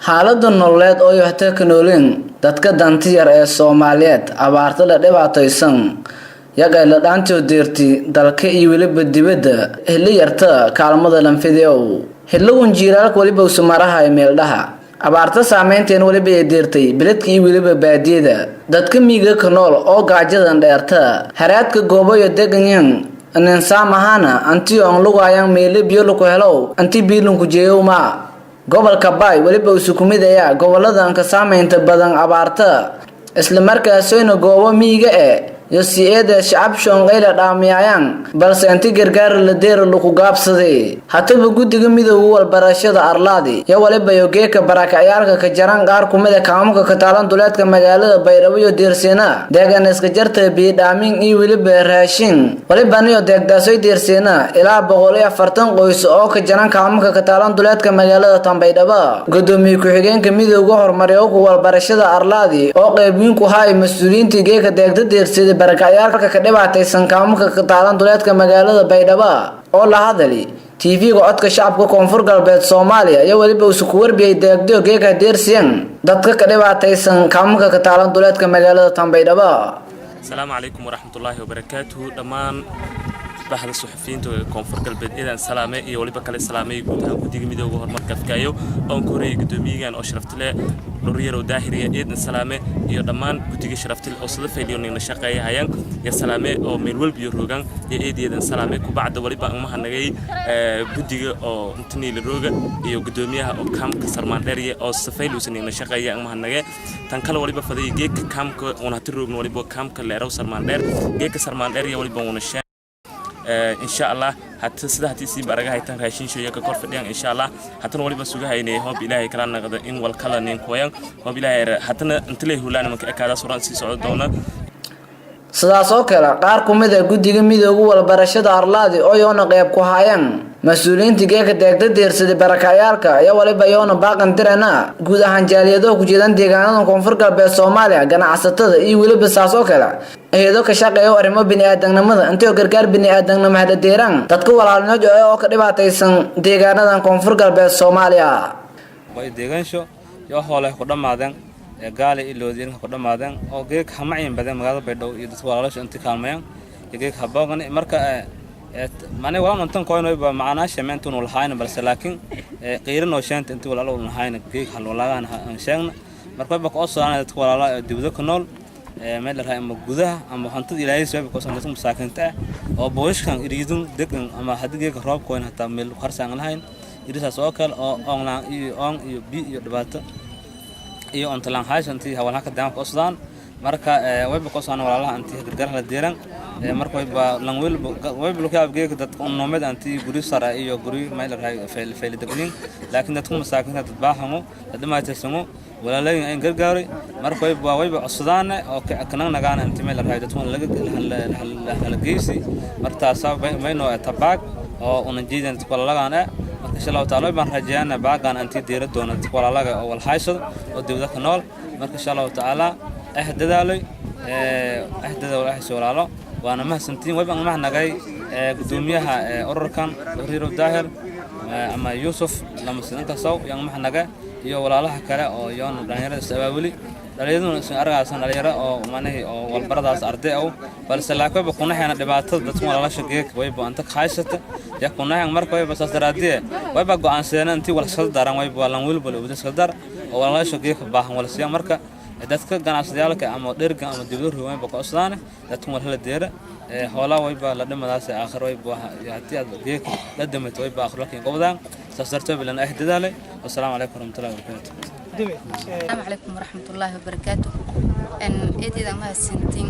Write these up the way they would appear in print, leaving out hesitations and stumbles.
Xaaladda nololeed oo yohta ka noolin dadka danta yar ee Soomaaliyeed abaarta la dhibaataysan yagay la dhaantoo deerti dalka iyo weliba dibadda xilli yarta kaalmada lanfideow xilligun jiilaalka weliba usumaraha ee meeldhaha abaarta saameynteen weliba ay deertay beledka iyo weliba baadiyada dadka miyiga ka nool oo gaajadan dheerta haraadka goobayo deganyan ninsaam ahaana antiyo aan lugaayaan meele biyo laku helow anti biilinku jeeyowma. Gobolka Baay weliba uu sukumidaya goboladan ka saameynta badan abaarta, islamarkaasina goobo miyiga eh iyo si-eeda shacab shoonqeyla dhaamiyayaan, balse inti gargaar la deer lagu gaabsaday. Hataba guddiga midooda walbarashada Arlaadi iyo waliba yogeeka barakacayaalka ka jaran qaar kumida kaamamka ka taalan duleedka magaalada Baydhabo iyo Deerseena deegaan iska jarta biyodhaamin iyo weliba raashin. Walibaniyo deegdaasoy Deerseena ilaa 140 qoys oo ka jaran kaamamka ka taalan duleedka magaalada Tanbaydhabo. Gudoomiye ku-xigeenka midooda horumaryoku walbarashada Arlaadi oo qeybweyn ku haay mas-uuliyiintii geeka deegda deersida barakacayaalka ka dhibaataysan kaamamka ka taalan duleedka magaalada Baydhabo oo la hadali TV-ga Codka Shacabka Koonfur Galbeed Soomaaliya iyo weliba uu ku warbiyay deegdo geeka deersiyan dadka ka dhibaataysan kaamamka ka taalan duleedka magaalada Tanbaydhabo. Asalaamu calaykum waraxmatullaahi wabarakaatuhu. Dhammaan baxda suxufiyiinta Koonfur Galbeed idan salaame iyo waliba kale salaamay guud ahaan guddiga midooda horumarka afkaayo oon ku horeeyay guddoomiyagan oo sharaftile Dhuryarow Daahiriya eedan salaame iyo dhammaan guddiga sharaftile oo sida fayliyo nina shaqeeya hayaan iyo salaame oo meel walba iyo roogan iyo eedeedan salaame. Kubacda waliba aan mahadnagay guddiga oo intaniila rooga iyo guddoomiyaha oo kaamka Sarmaandheeriya oo safayluusan nina shaqeeya aan mahadnagay. Tan kale waliba faday geedka kaamka una hati roogna waliba kaamka leerow Sarmaandheer, geedka Sarmaandheer iyo waliba una insha Allah hata sida hatii sii baraga haytan raashin shooya ka kor fadhiyaan. Insha Allah hatana waliba sugahaynay hoob Ilaahay kala naqda in wal kala nin koyan hoob Ilaahay hatana inta hulaan marka ekaada suran sii socdo doona. Sidaas oo kale qaar ku mid a guddiga midooda walbarashada Arlaadi oo yoona qeyb ku haayaan mas-uuliyiinta geeka deegda deersaday barakacayaalka iyo waliba yoona baaqan dirana guud ahaan jaaliyadaha ku jeedan deegaanada Koonfur Galbeed Soomaaliya, ganacsatada iyo weliba saas oo kale hay-ado ka shaqeeya arrimo bini-aadanimada intoo gargaar bini-aadanimo hadadeeraan dadka walaalnimo oo ka dhibaataysan deegaanadan Koonfur Galbeed Soomaaliya. Way deegaansho iyo hooleh ku dhammaadeen ee gaali iloodiinka ku dhammaadeen oo geeg hamacyin badan magaalada Baydhabo iyo dadka walaalasha intii kaalmeeyaan iyo geeg haboogan. Marka mani walaan untan koyno ba macnaasha meentun lahayn, balse laakiin qiirin oo sheenta intii walaalo u lahayn geeg hal walaagaan aan sheegna. Marka wayba ka osolaana dadka walaala dibado ku nool meel la ama gudaha ama hantida Ilaahay soo ko dadka masaakiinta ah oo booshkan iriidun degan ama haddii geega roob koyn hataa meel qarsaan lahayn irisaas oo kale oo oonlaan iyo oon iyo bi iyo dhibaato iyo ontalaan haasha intii hawalaha ka daan ka osdaan. Marka wayba ka osaan walaalaha intii gargaar la deeran. Marka wayba lan welba wayba loo yaab geega dadka noomed intii guri sare iyo guri meel la raay fayl degnin, laakiin dadku masaakiinta dad baahango dad dhibaataysano walaalooyin ay gargaaray. Marka wayba codsadaan oo kanan nagaan intii meel la raay dadku laga hala geysi. Martaasa mayno tabaag oo una jeedan dadka walaalagaan ah. Marka insha Allahu tacaala baan rajeeyana baagaan intii diira doona dadka walaalaga oo wal haysado oo dibadda ka nool. Marka insha Allahu tacaala dadaalay dadaal ah walaalo waana mahadsantiin. Wayba aan mahadnagay gudoomiyaha ururkan Riiro Daahir ama Yuusuf Lamasinkasow yaan mahadnagay iyo walaalaha kale oo yoona dhalinyarada is abaabuli dhalinyaraduna isin argaysan dhalinyaro oo manihii oo walbaradaas arday aw, balse laakiin wayba kunaxayna dhibaatada dadka walaalasha geeg wayba anta haysata ya kunaxan. Marka wayba saas daraadiye wayba go'aansadeen intii wal iskala daran wayba lan wilba la iskala dar oo walaalasha geeg baahan wal siya. Marka dadka ganacsadayaalka ama dherga ama dibado ruwayn ba qoosdaan dadku wal hala deera xoolaha wayba la dhimadaas aakhir wayba haddii aad geeg la dhimato wayba aakhir laakiin qobdaan saas darteed bilan ah dadaalay. Wassalaamu calaykum waraxmatullaahi wabarakaatuh. Asalaamu calaykum waraxmatullaahi wabarakaatu. Eedeeda mahadsantiin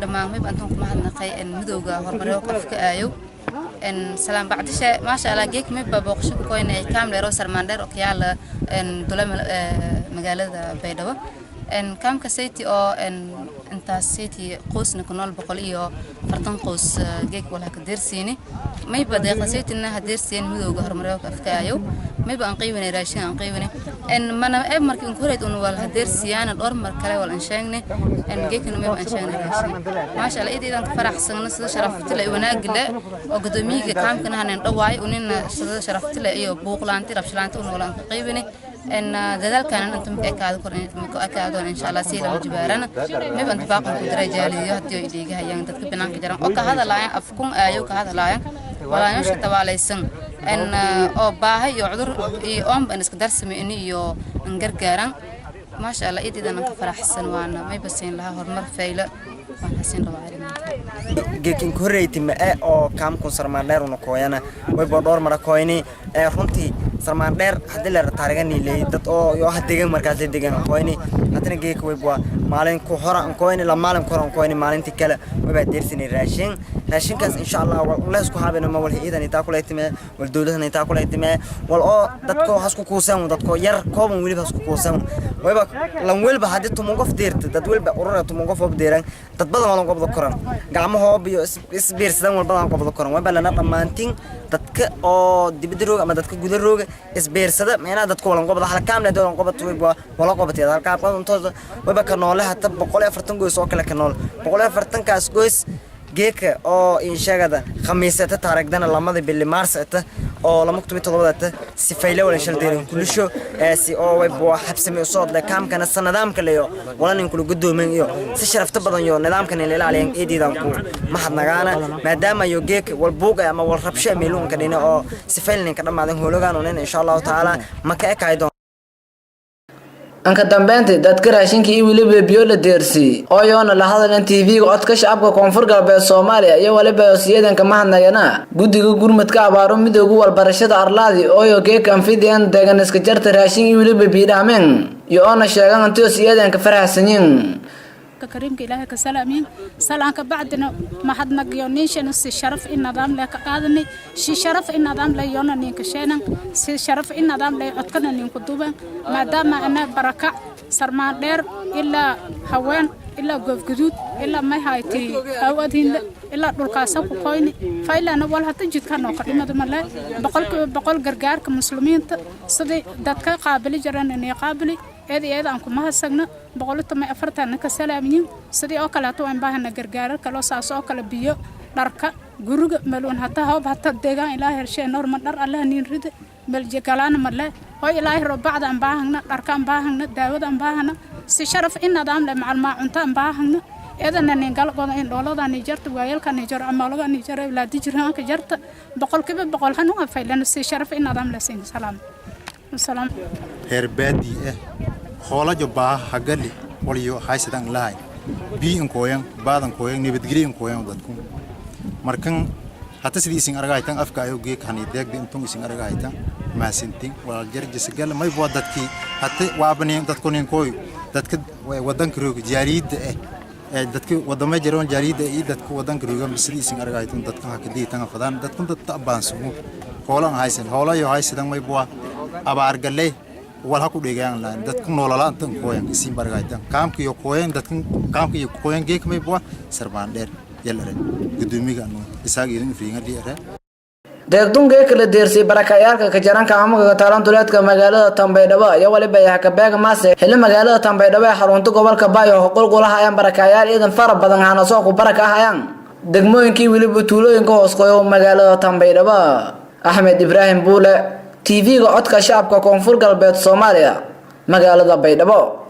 dhammaan. Mayb antoon kuma hadnaqay midowga horumaryo qofka aayow salaam bacdishe. Maasha Allah, geek mayba booqasho ku koynay kaam leero Sarmaandheer oo kayaala dula magaalada Baydhabo. Kaamka sayti oo intaas sayti qoysna ku nool 140 qoys geek walaha ka deersiini. Mayba deeqda saytina ha deersiin midowga horumaryo afka aayow. Mayba aan qiibanay raashin aan qiibanay mana ee markii in koreyd un wal hadeersiyaan dhowr mar kale wal aan sheegnay geekna mayba aan sheegnay raashin. Maasha Allah, idiidan ka faraxsana sida sharaftile wanaagile oo gudoomiyaha kaamkana hanen dhawaay unina sida sharaftile iyo buuqlaanti rabshilaanti un wal aan ka qiibanay. Dadaalkan inta maka ekaado kor maka ekaado, insha Allah si lama jibaarana. Mayba inta baaqan ku diray jaaliyo hadii ay dhiigahayaan dadka banaanka jaran oo ka hadalaayaan afkun aayo, ka hadalaayaan walaayasha tabaalaysan oo baahi iyo cudur iyo oonba iska darsamay in iyo gargaaran. Maasha Allah, ididan ka faraxsan, waana mayba siin lahaa horumar fayla, waan xasin rabaa. Geekin horreyti ma-e oo kaamkun Sarmaandheer una kooyana waybo dhowr mara kooyni. Runtii Sarmaandheer haddii la taariganiiley dad oo yoo ha degan markaas la degan kooyni. Haddana geeka waybo maalin ku hora an kooyni, la maalin ku hora an kooyni. Maalintii kale waybaa deersanay raashin. Raashinkaas insha Allah wal unlees ku haabina ma wal hay'adan itaa kula timee, wal dowladan itaa kula timee, wal oo dadko hasku kuusan, dadko yar kooban weliba hasku kuusan. Wayba lan welba haddii 10 qof deerta, dad welba urura 10 qof oo deeran, dad badan waa lan qobdo koran, gacmahoob iyo isbiirsadan wal badan qobdo koran. Wayba lana dhammaantiin dadka oo dibadda rooga ama dadka guda rooga isbiirsada meenaa dadka walan qobda hal kaam leh walan qobat wayba wala qobatay hal kaam intooda wayba ka noole hata 140 goys oo kale ka nool. 140kaas goys geeka oo insheegada khamiisata taarigdana 2da bili Maars ata oo 2017 ta sifayle wala shal deerin kulisho si oo way boo habsami u soo le kaamkana sanadaamka leeyo wala nin kula gudoomin iyo si sharafta badan iyo nidaamkan ila ilaaliyan. Eediidan ku mahadnagaana maadaama iyo geeka wal buuga ama wal rabsho meeluunka dhina oo sifayle ka dhamaadan hoologaan oo insha Allah taala ma ka ekaydo. Anka dambeyntii, dadka raashinka iyo weliba biyo la deersi oo yoona la hadalen TV-ga codka shacabka Koonfur Galbeed Soomaaliya iyo waliba osiyadanka mahadnagana guddiga gurmadka abaaro Midooga Walbarashada Arlaadi ooyo geeka anfidiyan deegan iska jarta raashin iyo weliba biidhaamen iyo oona sheegan intii osiyadanka faraxsanyiin. Kariimka Ilaahay ka salaamiin salaanka bacdina mahadnagiyo niinshana si sharaf in nidaam leh ka qaadanay, si sharaf in nidaam leh yoona ninka sheenan, si sharaf in nidaam leh codkana ninku duuban, maadaama ana barakac Sarmaan Dheer ilaa Haween ilaa Goofguduud ilaa may haytay Awadhiinle ilaa dhulkaasa ku koyni faylana wal hata jidka noo ka dhimada male. 100% gargaarka muslimiinta sidii dadka qaabili jireen inay qaabili eed eed aan kuma hasagno. 114 ka salaamiyin. Sidii oo kale hata waan baahana gargaarar kaloo saas oo kale, biyo, dharka, guriga meluun hata hoob hata deegaan ilaa hershee norma dhar Allaha niin rida meljagalaana male. Hoy Ilaahay robacda aan baahagna, dharka aan baahagna, daawada aan baahana, si sharaf in nidaam leh macalmaa cunto aan baahagna. Eedana nin galgooda in dhoolada ni jarta, waayalka ni jar, amaloga ni jar, awlaadi jirhaanka jarta. 100% hanuun faylana si sharaf in nidaam leh siin. Salaam salaam. Reer baadii ah hoolajo baaha hagali waliyo haysadan lahay bii inkooyan baadan kooyan nabadgelyo inkooyan dadku. Markan hata sidii isin aragahaytan afka ayo geek hani deegda intun isin aragahaytan mahadsantiin walaal jarjisagal may bua dadkii hata waabani dadku ninkooy dadka wadanka rooga jaariyadda ah ee dadka wadamo jiroon jaariyadda iyo dadka wadanka rooga sidii isin aragahaytan dadka hakadii tan fadaan dadkan dad tabaansugu hoolan haysan hoolayo haysadan may bua abaar galay wal ha ku dheegaan laan dadku noolala intan kooyan isin bargaytan kaamka iyo kooyan dadkan kaamka iyo kooyan geek may bua Sarbaan Dheer yalare gudoomiga anu Isaaq idin fiinga dhiire. Deegdungee kala deersay barakayaalka kajaranka amaga taalan duleedka magaalada Tambaydhabo iyo waliba Yahakabeega Maase xilli magaalada Tambaydhabo ee xarunta gobolka Baayo qulqulahayaan barakayaal ciidan fara badan hanasoo ku baraka ahayaan degmooyinkii weliba tuulooyinka hoosqoyo magaalada Tambaydhabo. Axmed Ibraahim Buule, TV-ga codka shacabka Koonfur Galbeed Soomaaliya, magaalada Baydhabo.